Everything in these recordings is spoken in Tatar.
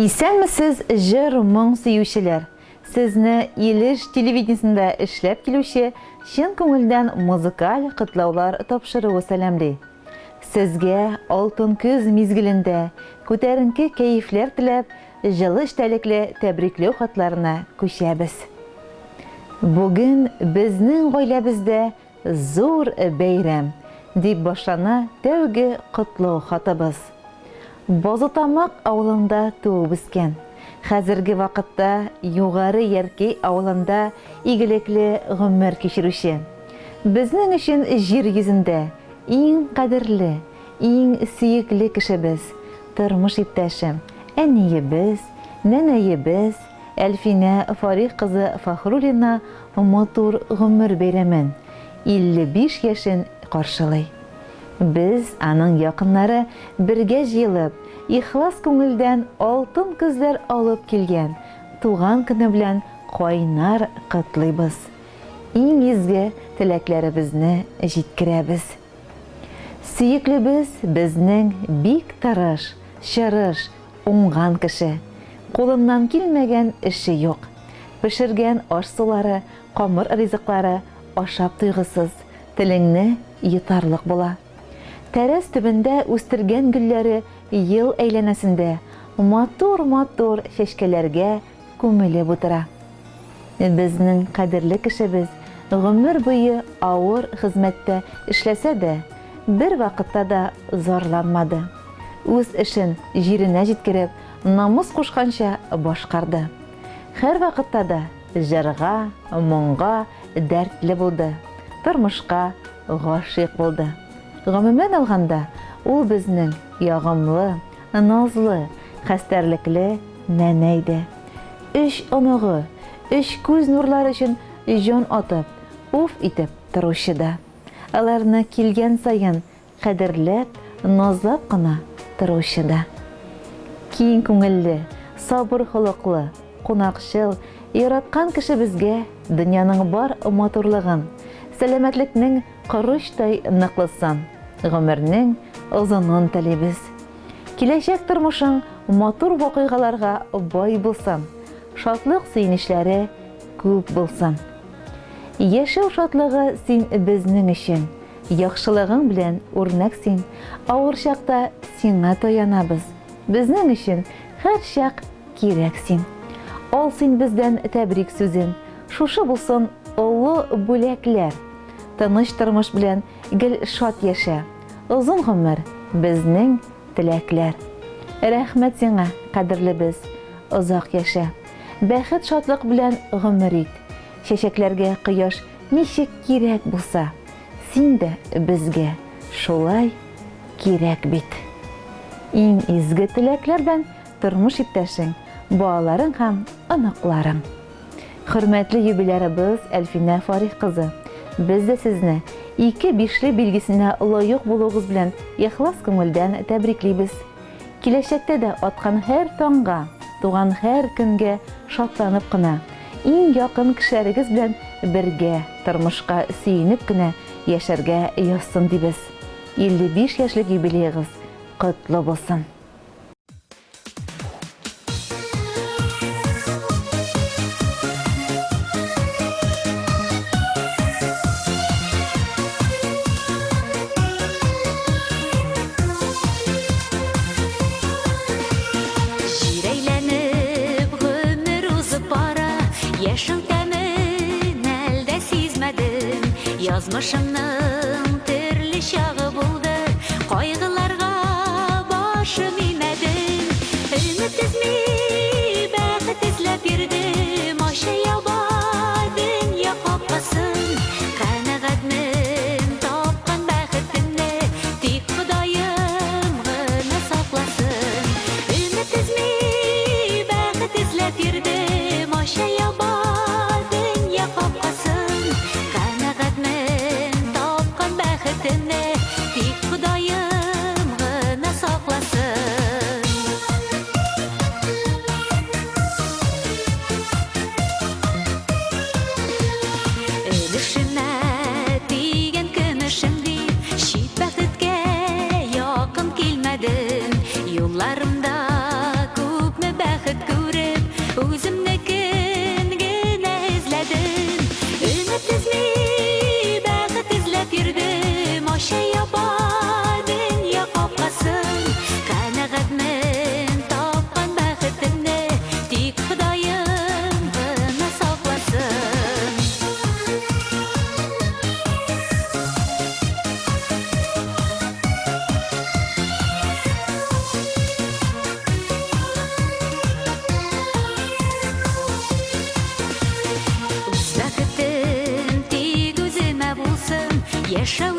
Исәнмесез, җыр-моң сөючеләр! Сезне Илеш телевидениесендә эшләп килүче чын күңелдән музыкаль котлаулар тапшыруы сәламли. Сезгә алтын көз мизгелендә күтәренке кәефләр теләп, җылы эчтәлекле тәбрикләү хатларына күчәбез. Бүген безнең гаиләбездә зур бәйрәм, дип башлана тәүге котлау хатыбыз. Бозытамак авылында туып үскән, хәзерге вакытта Югары Яркәй авылында игелекле гомер кичерүче, безнең өчен җир йөзендә иң кадерле, иң сөекле кешебез, тормыш иптәшем, әниебез, нәнәебез, Әлфинә Фарих кызы Фәхруллина матур гомер бәйрәмен, 55 яшен каршылый. Без, аның якыннары, бергә җыелып, ихлас күңелдән алтын көзләр алып килгән туган көне белән кайнар котлыйбыз, иң изге теләкләребезне җиткерәбез. Сөеклебез безнең бик тырыш, чырыш, Уңган кеше. Кулыннан килмәгән эше юк. Пешергән аш-сулары, камыр ризыклары ашап туйгысыз, телеңне йотарлык була. Тәрәз төбендә үстергән гөлләре ел әйләнәсендә матур-матур чәчкәләргә күмелеп утыра. Безнең кадерле кешебез гомер буе авыр хезмәттә эшләсә дә, бервакытта да зарланмады. Үз эшен җиренә җиткереп, намус кушканча башкарды. Һәрвакытта да җырга, моңга дәртле булды, тормышка гашыйк булды. Гомумән алганда, ул безнең ягымлы, назлы, хәстәрлекле нәнәй дә. Өч оныгы, өч күз нурлары өчен җан атып, уф итеп торучы да. Аларны килгән саен кадерләп, назлап кына торучы да. Киң күңелле, сабыр холыклы, кунакчыл, яраткан кешебезгә дөньяның бар матурлыгын, сәламәтлекнең корычтай ныклысын, гомернең озынын телибез. Киләчәк тормышың матур вакыйгаларга бай булсын, шатлык-сөенечләре күп булсын. Яшәү шатлыгы син безнең өчен, яхшылыгың белән үрнәк син, авыр чакта сиңа таянабыз, безнең өчен һәрчак кирәк син. Ал син бездән тәбрик сүзен, шушы булсын олы бүләкләр. Тыныч тормыш белән гел шат яшә. Озын гомер, безнең теләкләр. Рәхмәт сиңа, кадерлебез, озак яшә. Бәхет-шатлык белән гомер ит. Чәчәкләргә кояш ничек кирәк булса, син дә безгә шулай кирәк бит. Иң изге теләкләр белән тормыш иптәшең, балаларың һәм оныкларың. Хөрмәтле юбилярыбыз Әлфинә Фарих кызы, без дә сезне ике бишле билгесенә лаек булуыгыз белән ихлас күңелдән тәбриклибез. Киләчәктә дә аткан һәр таңга, туган һәр көнгә шатланып кына, иң якын кешеләрегез белән бергә тормышка сөенеп кенә яшәргә язсын дибез. 55 яшьлек юбилеегыз котлы булсын! Җир әйләнеп, гомер узып бара, Яшәү тәмен әле дә сизмәдем. Язмышымның төрле чагы булды, Кайгыларга башым имәдем. Өмет өзми, бәхет эзләп йөрдем, Ача яба дөнья капкасын. Канәгатьмен тапкан бәхетемне, Тик Ходаем гына сакласын. Өмет өзми, бәхет эзләп йөрдем, Ача яба дөнья капкасын. Канәгатьмен тапкан бәхетемне.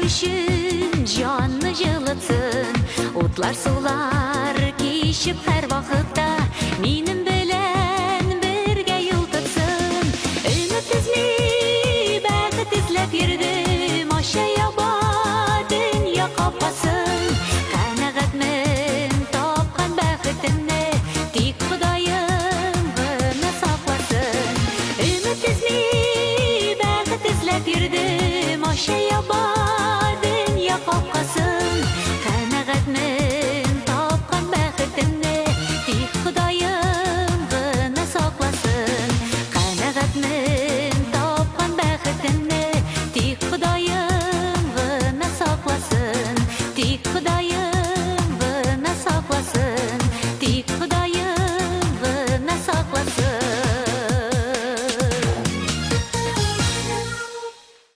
өчен җанны җылытсын. Утлар, сулар кичеп һәрвакытта минем белән бергә юл тотсын. Өмет өзми, бәхет эзләп йөрдем, ача яба дөнья капкасын. Канәгатьмен тапкан бәхетемне, тик Ходаем гына сакласын. Өмет өзми, бәхет эзләп йөрдем, ача яба.